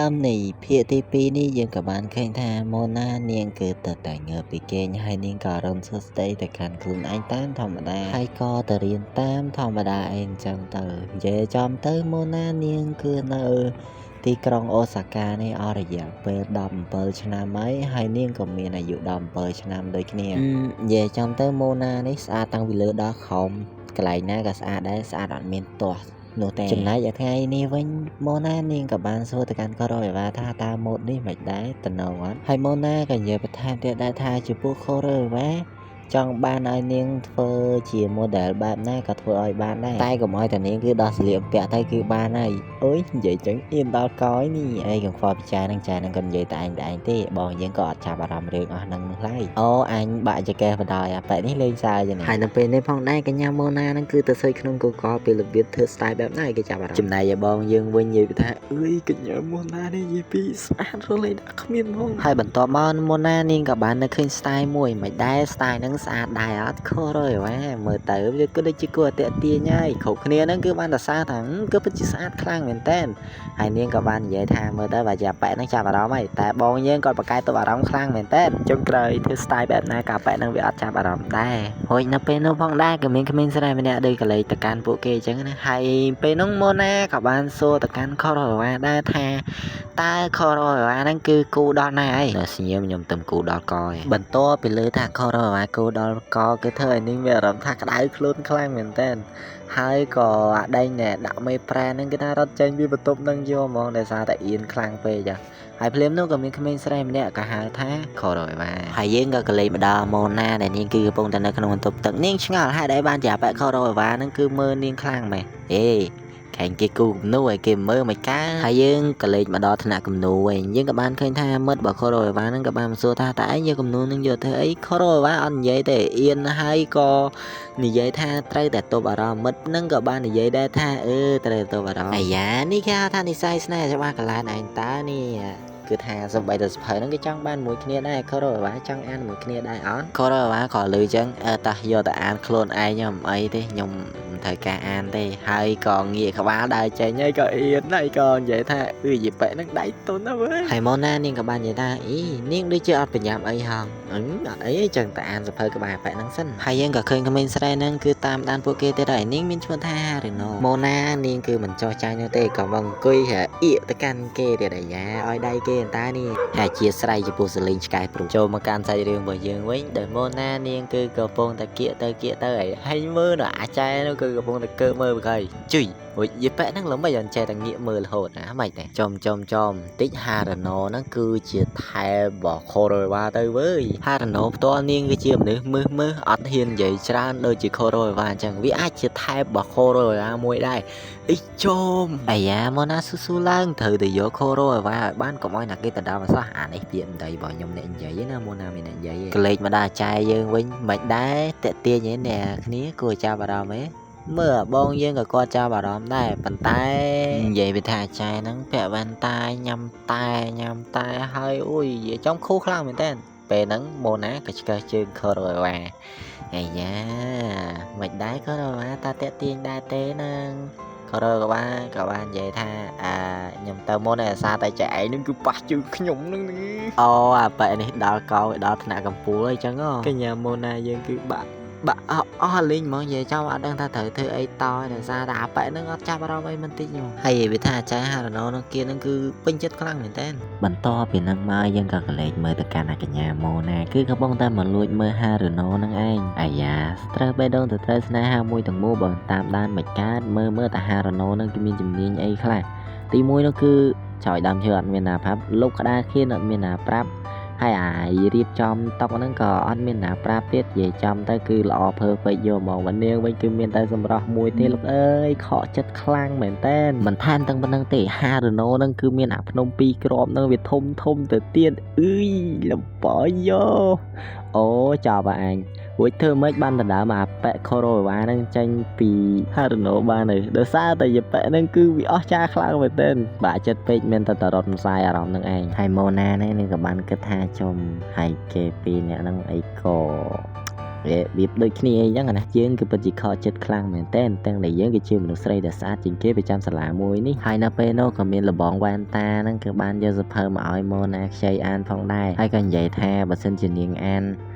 ដើមនៃភាគទី2នេះយើងក៏បានឃើញថាម៉ូណានាងគឺទៅតែងើបពីគេងហើយនាងក៏រំសួស្តីទៅកាន់ខ្លួនឯងតាមធម្មតាហើយក៏ទៅរៀនតាមធម្មតាអីអញ្ចឹងទៅនិយាយចំទៅម៉ូណានាងគឺនៅទីក្រុងអូសាកានេះអស់រយៈពេល17ឆ្នាំហើយហើយនាងក៏មានអាយុ17ឆ្នាំដូចគ្នានិយាយចំទៅម៉ូណានេះស្អាតតាំងពីលើដល់ក្រោមកន្លែងណាក៏ស្អាតដែរស្អាតអត់មានទាស់នោះទេចំណែកឯថ្ងៃនេះវិញម៉ូណានាងក៏បានសួរទៅកាន់ខូរ៉ូអេវ៉ាថាតើម៉ូតនេះមិនដែរតំណងអត់ហើយម៉ូណាក៏និយាយបន្ថែមទៀតដែរថាចំពោះខូរ៉ូអេវ៉ាចង់បានឲ្យនាងធ្វើជា model បែបណាក៏ធ្វើឲ្យបានដែរតែកុំឲ្យតែនាងគឺដោះស្លៀកបំពាក់ទៅគឺបានហើយអុយនិយាយចឹងអៀនដល់កយនេះអីកុំខ្វល់ពិចារនឹងចានឹងក៏និយាយតែឯងតែឯងទេបងយើងក៏អត់ចាប់អារម្មណ៍រឿងអស់ហ្នឹងនោះឡើយអូអញបាក់ចកេះបណ្ដោយអាប៉ែនេះលេងសើចហ្នឹងហើយនៅពេលនេះផងដែរកញ្ញាម៉ូណាហ្នឹងគឺទៅសើចក្នុង Google ពីរបៀបធ្វើ style បែបណាឲ្យគេចាប់អារម្មណ៍ចំណែកឯបងយើងវិញនិយាយថាអើយកញ្ញាម៉ូណានេះនិយាយពីស្អាតរលែងដាក់គ្មានហ្មងហើយបន្ទាប់មកម៉ូណានាងក៏បាននៅឃើញ style មួយមិនដែរ style ហ្នឹងស្អាតដែរអត់ខុសរយវ៉ាមើលទៅវាគឺដូចជាគួរឲ្យតាក់ទាញហើយគ្រប់គ្នាហ្នឹងគឺបានតែសើថាគឺពិតជាស្អាតខ្លាំងមែនតើហើយនាងក៏បាននិយាយថាមើលទៅបើជាប៉ែហ្នឹងចាប់អារម្មណ៍ហើយតែបងយើងគាត់ប្រកែកទប់អារម្មណ៍ខ្លាំងមែនតើចុងក្រោយធ្វើ style បែបណាក៏ប៉ែហ្នឹងវាអត់ចាប់អារម្មណ៍ដែររួចនៅពេលនោះផងដែរក៏មានក្មេងស្រីម្នាក់ដូចកលេចទៅកាន់ពួកគេអញ្ចឹងណាហើយពេលនោះម៉ូណាក៏បានសួរទៅកាន់ខរវ៉ាដែរថាតើខរវ៉ាហ្នឹងគឺគូដល់ណាហើយនៅស្ងៀមខ្ញុំទៅគូដល់កឯងបន្ទាប់ពីលើថាខរវ៉ាគូដល់កគឺធ្វើឲ្យនាងមានអារម្មណ៍ថាក្តៅខ្លួនខ្លាំងមែនតើហើយក៏អាដេញដែលដាក់មេប្រាហ្នឹងគឺថារត់ចេញពីបន្ទប់ហ្នឹងយកហ្មងដោយសារតែអៀនខ្លាំងពេកចាហើយភ្លាមនោះក៏មានក្មេងស្រីម្នាក់ក៏ហៅថាខរវ៉ាហើយយើងក៏កលេចម្ដងម៉ូណាដែលនាងគឺកំពុងតែនៅក្នុងបន្ទប់ទឹកនាងឆ្ងល់ហេតុអីបានជាអាប៉ែខរវ៉ាហ្នឹងគឺមើលនាងខ្លាំងម៉េះអេខែងគេគូគំនូឲ្យគេមើលមិនកើហើយយើងក៏លេចមកដល់ថ្នាក់គំនូវិញយើងក៏បានឃើញថាមិត្តរបស់ខូរ៉ូអេវ៉ាហ្នឹងក៏បានមកសួរថាតើឯងយកគំនូហ្នឹងយកធ្វើអីខូរ៉ូអេវ៉ាអត់និយាយទេអៀនហើយក៏និយាយថាត្រូវតែទប់អារម្មណ៍មិត្តហ្នឹងក៏បាននិយាយដែរថាអឺត្រូវទប់អារម្មណ៍អាយ៉ានេះគេហៅថានិស័យស្នេហ៍ច្បាស់កន្លែងឯងតើនេះគឺថាសំបីតែសភៅហ្នឹងគេចង់បានមួយគ្នាដែរខូរ៉ូអេវ៉ាចង់អានមួយគ្នាដែរអត់ខូរ៉ូអេវ៉ាក៏លឺចឹងអឺតោះយកទៅអានខ្លួនឯងខ្ញុំអីទេខ្ញុំមិនត្រូវការអានទេហើយក៏ងាកក្បាលដើរចេញហើយក៏អៀនហើយក៏និយាយថាអឺយីប៉ែហ្នឹងដៃទុនណាស់វើយហើយម៉ូណានាងក៏បាននិយាយថាអីនាងដូចជាអត់ប្រញាប់អីហងអឺអត់អីទេចឹងតែអានសភៅក្បែរប៉ែហ្នឹងសិនហើយយើងក៏ឃើញក្មេងស្រីហ្នឹងគឺតាមដានពួកគេទៀតហើយនាងមានឈ្មោះថាហារីណូម៉ូណានាងគឺមិនចោះចាញ់នោះទេក៏មកអង្គុយអៀកទៅកាន់គេទៀតអាយ៉ាឲ្យដៃគេអន្តានេះហើយជាស្រ័យចំពោះសលេងឆ្កែព្រុសចូលមកកាន់សាច់រឿងរបស់យើងវិញដោយម៉ូណានាងគឺកំពុងតែគៀកទៅគៀកទៅហើយមើលដល់អាចែនោះគឺកំពុងតែកើមើលបកហើយជួយអូយយីប៉ែហ្នឹងល្មិចអត់ចេះតែងាកមើលរហូតណាមិនទេចំចំចំតិចហារណូហ្នឹងគឺជាថែបខូរ៉េវ៉ាទៅវើយហារណូផ្ទាល់នាងគឺជាមនុស្សមើសមើសអត់ហ៊ាននិយាយច្រើនដូចជាខូរ៉េវ៉ាអញ្ចឹងវាអាចជាថែបខូរ៉េវ៉ាមួយដែរអ៊ីជុំអាយ៉ាមកណាស៊ូស៊ូឡើងត្រូវទៅយកខូរ៉េវ៉ាឲ្យបានកុំឲ្យណាគេទៅដល់អសោះអានេះពាក្យមិនដីរបស់ខ្ញុំអ្នកនិយាយណាមកណាមានអ្នកនិយាយកលេចមកដល់ចែយើងវិញមិនដែរតាក់ទាញឯអ្នកគ្នាគួរចាប់អារម្មណ៍ឯងមើលបងយើងក៏គាត់ចាប់អារម្មណ៍ដែរប៉ុន្តែនិយាយពីថាចែហ្នឹងពាក់វ៉ែនតាញ៉ាំតែញ៉ាំតែហើយអូយនិយាយចំខូខ្លាំងមែនតើពេលហ្នឹងម៉ូណាក៏ឆ្កឹះជើងខូរ៉េវ៉ាអាយ៉ាមិនដែរខូរ៉េវ៉ាតាតាក់ទាញដែរទេហ្នឹងខូរ៉េវ៉ាក៏បាននិយាយថាអាខ្ញុំទៅមុនឯអាសាតែចែឯងនឹងគឺប៉ះជើងខ្ញុំនឹងអូអាប៉ែនេះដល់កោដល់ថ្នាក់កំពូលអីចឹងកញ្ញាម៉ូណាយើងគឺបាក់បាក់អស់លេងហ្មងនិយាយចំអត់ដឹងថាត្រូវធ្វើអីតដោយសារតែអាប៉ែនឹងអត់ចាប់អារម្មណ៍អីមិនតិចហ្មងហើយវាថាអាចារ្យហារណូនឹងគៀនឹងគឺពេញចិត្តខ្លាំងមែនតើបន្ទាប់ពីនឹងមកយើងក៏កលេចមើលទៅកាន់អាកញ្ញាម៉ូណាគឺកំពុងតែមកលួចមើលហារណូនឹងឯងអាយ៉ាត្រូវបេះដូងទៅត្រូវស្នេហាមួយទាំងមូលបើតាមដានមិនកើតមើលមើលតែហារណូនឹងគឺមានជំនាញអីខ្លះទីមួយនោះគឺចោយដើមឈើអត់មានណាប្រាប់លុបក្តារខៀនអត់មានណាប្រាប់ហើយអារៀបចំតុហ្នឹងក៏អត់មានណាប្រាប់ទៀតនិយាយចំទៅគឺល្អ perfect យកហ្មងវនាងវិញគឺមានតែសម្រស់មួយទេលោកអើយខកចិត្តខ្លាំងមែនតើមិនថែមទាំងប៉ុណ្្នឹងទេហារណូហ្នឹងគឺមានអាភ្នំពីរគ្រាប់ហ្នឹងវាធំធំទៅទៀតអឺយលបយោអូចប់អញរួចធ្វើម៉េចបានដណ្ដើមអាប៉ែខូរ៉ូវ៉ាហ្នឹងចេញពីហារណូបានទៅដោយសារតែយប៉ែហ្នឹងគឺវាអស់ចាខ្លាំងមែនទែនបាក់ចិត្តពេកមានតែតរត់ម្សាយអារម្មណ៍ហ្នឹងឯងហើយម៉ូណានេះក៏បានគិតថាចំហើយគេពីរអ្នកហ្នឹងអីក៏ របៀបដូចគ្នាអីចឹងណាយើងគឺពិតជាខកចិត្តខ្លាំងមែនតើទាំងដែលយើងគឺជាមនុស្សស្រីដែលស្អាតជាងគេប្រចាំសាលាមួយនេះហើយនៅពេលនោះក៏មានលបងវ៉ែនតាហ្នឹងគឺបានយកសៀវភៅមកឲ្យម៉ូណាខ្ចីអានផងដែរហើយក៏និយាយថាបើសិនជានាងអាន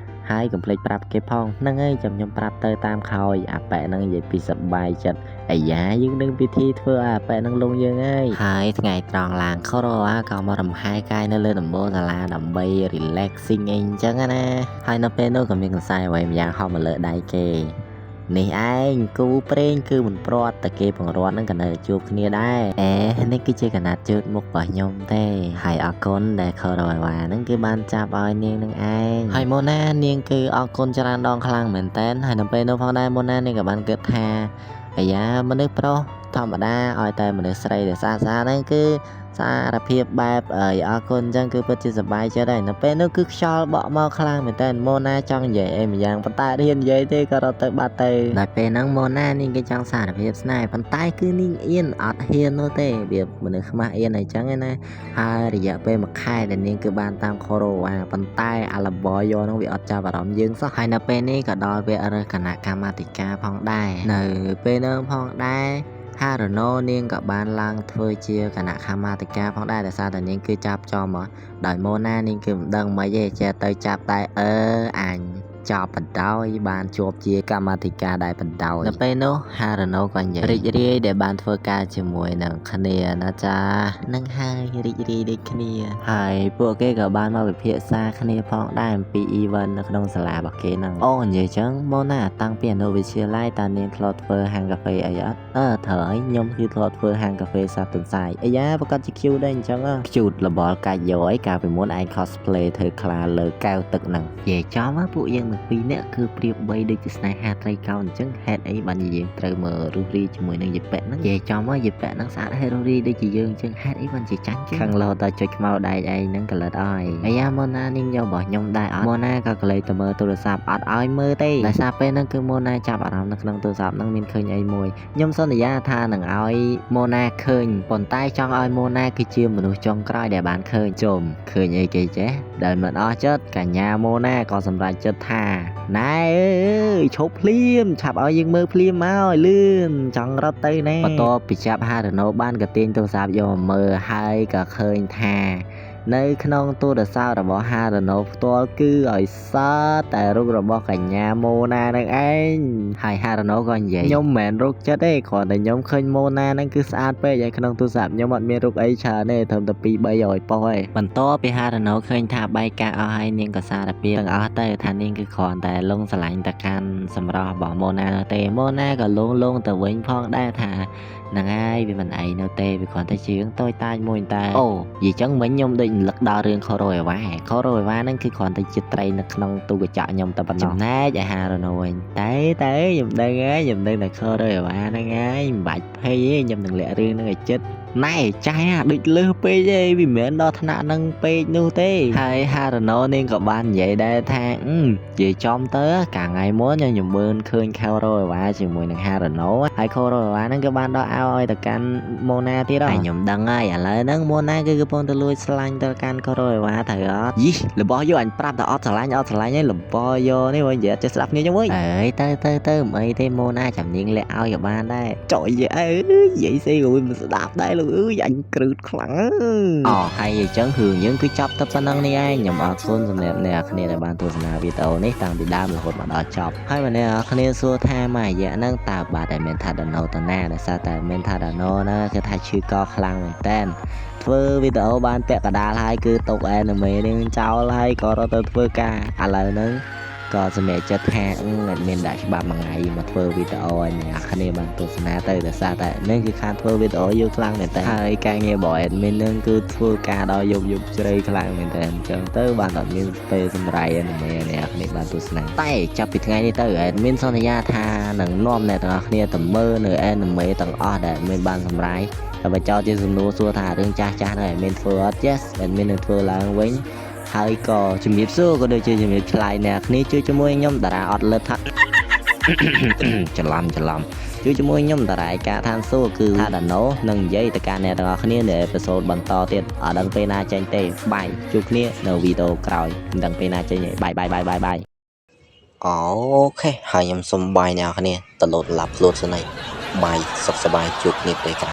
ហើយកុំភ្លេចប្រាប់គេផងហ្នឹងហើយចាំខ្ញុំប្រាប់ទៅតាមក្រោយអាប៉ែហ្នឹងនិយាយពីសប្បាយចិត្តអាយ៉ាយើងនឹងពិធីធ្វើឲ្យអាប៉ែហ្នឹងលងយើងហើយហើយថ្ងៃត្រង់ឡើងខរអាក៏មករំហែកាយនៅលើដំបូលសាលាដើម្បី relaxing អីអញ្ចឹងណាហើយនៅពេលនោះក៏មានកន្សែងអ្វីម្យ៉ាងហោះមកលើដៃគេនេះឯងគូព្រេងគឺមិនព្រាត់តែគេបង្រាត់ហ្នឹងក៏នៅតែជួបគ្នាដែរអេនេះគឺជាកណាត់ជូតមុខរបស់ខ្ញុំទេហើយអរគុណដែលខរវ៉ាហ្នឹងគឺបានចាប់ឲ្យនាងនឹងឯងហើយមុនណានាងគឺអរគុណច្រើនដងខ្លាំងមែនតើហើយនៅពេលនោះផងដែរមុនណានាងក៏បានគិតថាអាយ៉ាមនុស្សប្រុសធម្មតាឲ្យតែមនុស្សស្រីដែលស្អាតស្អាតហ្នឹងគឺសារភាពបែបអើយអរគុណអញ្ចឹងគឺពិតជាសប្បាយចិត្តហើយនៅពេលនោះគឺខ្យល់បក់មកខ្លាំងមែនតើម៉ូណាចង់និយាយអីម្យ៉ាងប៉ុន្តែរៀននិយាយទេក៏រត់ទៅបាត់ទៅដល់ពេលហ្នឹងម៉ូណានាងគេចង់សារភាពស្នេហ៍ប៉ុន្តែគឺនាងអៀនអត់ហ៊ាននោះទេវាមនុស្សខ្មាស់អៀនអីចឹងឯណាហើយរយៈពេលមួយខែដែលនាងគឺបានតាមខូរ៉ូវ៉ាប៉ុន្តែអាលបយកហ្នឹងវាអត់ចាប់អារម្មណ៍យើងសោះហើយនៅពេលនេះក៏ដល់វគ្គរើសគណៈកម្មាធិការផងដែរនៅពេលហ្នឹងផងដែរហារ៉ូណូនាងក៏បានឡើងធ្វើជាគណៈកម្មាធិការផងដែរដោយសារតែនាងគឺចាប់ចំមកដោយម៉ូណានាងគឺមិនដឹងមិនទេចេះទៅចាប់តែអឺអញចប់បណ្ដោយបានជាប់ជាកម្មាធិការដែរបណ្ដោយនៅពេលនោះហារ៉ូណូក៏និយាយរីករាយដែលបានធ្វើការជាមួយនឹងគ្នាណាចានឹងហើយរីករាយដូចគ្នាហើយពួកគេក៏បានមកពិភាក្សាគ្នាផងដែរអំពី event នៅក្នុងសាលារបស់គេហ្នឹងអូនិយាយចឹងម៉ូណាតាំងពីអនុវិទ្យាល័យតើនាងធ្លាប់ធ្វើហាងកាហ្វេអីអត់អឺត្រូវហើយខ្ញុំគឺធ្លាប់ធ្វើហាងកាហ្វេសាទន្សាយអាយ៉ាប្រកាសជា cute ដែរអញ្ចឹង cute លបលកាច់យកអីកាលពីមុនឯង cosplay ធ្វើខ្លាលើកែវទឹកហ្នឹងនិយាយចំណាពួកយើងទាំងពីរនាក់គឺប្រៀបបីដូចជាស្នេហាត្រីកោណអញ្ចឹងហេតុអីបានជាយើងត្រូវមករុះរាយជាមួយនឹងយប៉ែហ្នឹងនិយាយចំមកយប៉ែហ្នឹងស្អាតហើយរុះរាយដូចជាយើងអញ្ចឹងហេតុអីបានជាចាញ់ចឹងខឹងលោតចុចខ្មៅដៃឯងហ្នឹងកលិតអើយអាយ៉ាម៉ូណានាងយករបស់ខ្ញុំដែរអត់ម៉ូណាក៏ក្លែកទៅមើលទូរស័ព្ទអត់ឲ្យមើលទេដោយសារពេលហ្នឹងគឺម៉ូណាចាប់អារម្មណ៍នៅក្នុងទូរស័ព្ទហ្នឹងមានឃើញអីមួយខ្ញុំសន្យាថានឹងឲ្យម៉ូណាឃើញប៉ុន្តែចង់ឲ្យម៉ូណាគឺជាមនុស្សចុងក្រោយដែលបានឃើញជុំឃើញអីគេចេះដែលមិនអស់ចិត្តកញ្ញាម៉ូណាក៏សម្រេចចិត្តថាណែអើយឈប់ភ្លាមឆាប់ឲ្យយើងមើលភ្លាមមកឲ្យលឿនចង់រត់ទៅណែបន្ទាប់ពីចាប់ហារ៉ូណូបានក៏ទាញទូរស័ព្ទយកមកមើលហើយក៏ឃើញថានៅក្នុងទូរស័ព្ទរបស់ហារ៉ូណូផ្ទាល់គឺឲ្យសតតែរូបរបស់កញ្ញាម៉ូណានឹងឯងហើយហារ៉ូណូក៏និយាយខ្ញុំមិនមែនរោគចិត្តទេគ្រាន់តែខ្ញុំឃើញម៉ូណានឹងគឺស្អាតពេកហើយក្នុងទូរស័ព្ទខ្ញុំអត់មានរូបអីច្រើនទេត្រឹមតែ2 300ប៉ុស្តិ៍ឯងបន្ទាប់ពីហារ៉ូណូឃើញថាបែកការអស់ហើយនាងក៏សារភាពទាំងអស់ទៅថានាងគឺគ្រាន់តែលងស្រឡាញ់តែកាន់សម្រស់របស់ម៉ូណានោះទេម៉ូណាក៏លងលងទៅវិញផងដែរថាហ្នឹងហើយវាមិនអីនៅទេវាគ្រាន់តែជារឿងតូចតាចមួយតែអូនិយាយចឹងមិញខ្ញុំដូចរំលឹកដល់រឿងខូរ៉ូអេវ៉ាខូរ៉ូអេវ៉ាហ្នឹងគឺគ្រាន់តែជាត្រីនៅក្នុងទូកញ្ចក់ខ្ញុំតែប៉ុណ្ណោះចំណែកឯហារ៉ូណូវិញតែតែខ្ញុំដឹងហើយខ្ញុំដឹងតែខូរ៉ូអេវ៉ាហ្នឹងហើយមិនបាច់ភ័យទេខ្ញុំនឹងលាក់រឿងហ្នឹងឲ្យចិត្តណែចាស់អាដូចលើសពេកទេវាមិនមែនដល់ថ្នាក់ហ្នឹងពេកនោះទេហើយហារ៉ូណូនាងក៏បាននិយាយដែរថានិយាយចំទៅកាលថ្ងៃមុនខ្ញុំមើលឃើញខូរ៉ូអេវ៉ាជាមួយនឹងហារ៉ូណូហើយខូរ៉ូអេវ៉ាហ្នឹងក៏បានដោះអោឲ្យទៅកាន់ម៉ូណាទៀតហើយខ្ញុំដឹងហើយឥឡូវហ្នឹងម៉ូណាគឺកំពុងទៅលួចស្លាញ់ទៅកាន់ខូរ៉ូអេវ៉ាត្រូវអត់យីរបស់យកអញប្រាប់តែអត់ស្រឡាញ់អត់ស្រឡាញ់ឯងរបស់យកនេះវិញនិយាយអត់ចេះស្ដាប់គ្នាចឹងវិញអើយទៅទៅទៅមិនអីទេម៉ូណាចាំនាងលាក់ឲ្យក៏បានដែរចុយអើយនិយាយស្អីក៏វាមិនស្ដាប់ដែរលោកអើយអញគ្រឺតខ្លាំងអូហើយអញ្ចឹងរឿងយើងគឺចប់តែប៉ុណ្្នឹងនេះឯងខ្ញុំអរគុណសម្រាប់អ្នកគ្នាដែលបានទស្សនាវីដេអូនេះតាំងពីដើមរហូតមកដល់ចប់ហើយបើអ្នកគ្នាសួរថាមួយរយៈហ្នឹងតើបាត់តែមានថាដាណូតាណាដោយសារតែមានថាដាណូណាគឺថាឈឺកខ្លាំងមែនតើធ្វើវីដេអូបានពាក់កណ្ដាលហើយគឺຕົកអេនីមេនេះចោលហើយក៏រត់ទៅធ្វើការឥឡូវហ្នឹងក៏សម្រេចចិត្តថាអត់មានដាក់ច្បាប់មួយថ្ងៃមកធ្វើវីដេអូឲ្យអ្នកគ្នាបានទស្សនាទៅដោយសារតែនេះគឺខានធ្វើវីដេអូយូរខ្លាំងមែនតើហើយការងាររបស់ admin នឹងគឺធ្វើការដល់យប់យប់ជ្រៅខ្លាំងមែនតើអញ្ចឹងទៅបានអត់មានពេលសម្រាយ anime អ្នកគ្នាបានទស្សនាតែចាប់ពីថ្ងៃនេះទៅ admin សន្យាថានឹងនាំអ្នកទាំងអស់គ្នាទៅមើលនៅ anime ទាំងអស់ដែល admin បានសម្រាយតែបើចោទជាសំណួរសួរថារឿងចាស់ចាស់នោះ admin ធ្វើអត់ Yes admin នឹងធ្វើឡើងវិញហើយក៏ជំរាបសួរក៏ដូចជាជំរាបឆ្លើយអ្នកគ្នាជួយជាមួយខ្ញុំតារាអត់លើថា ច្រឡំច្រឡំជួយជាមួយខ្ញុំតារាឯកាឋានសួគ៌គឺថាដាណូនឹងនិយាយទៅកាន់អ្នកទាំងអស់គ្នានៅepisode បន្តទៀតអត់ដឹងពេលណាចេញទេbye ជួបគ្នានៅវីដេអូក្រោយមិនដឹងពេលណាចេញទេbye bye bye bye bye. OK ហើយខ្ញុំសុំ bye អ្នកនរគ្នាទៅលោតឡាប់ខ្លួនសិនហើយ bye សុខសប្បាយជួបគ្នាពេលក្រោយ។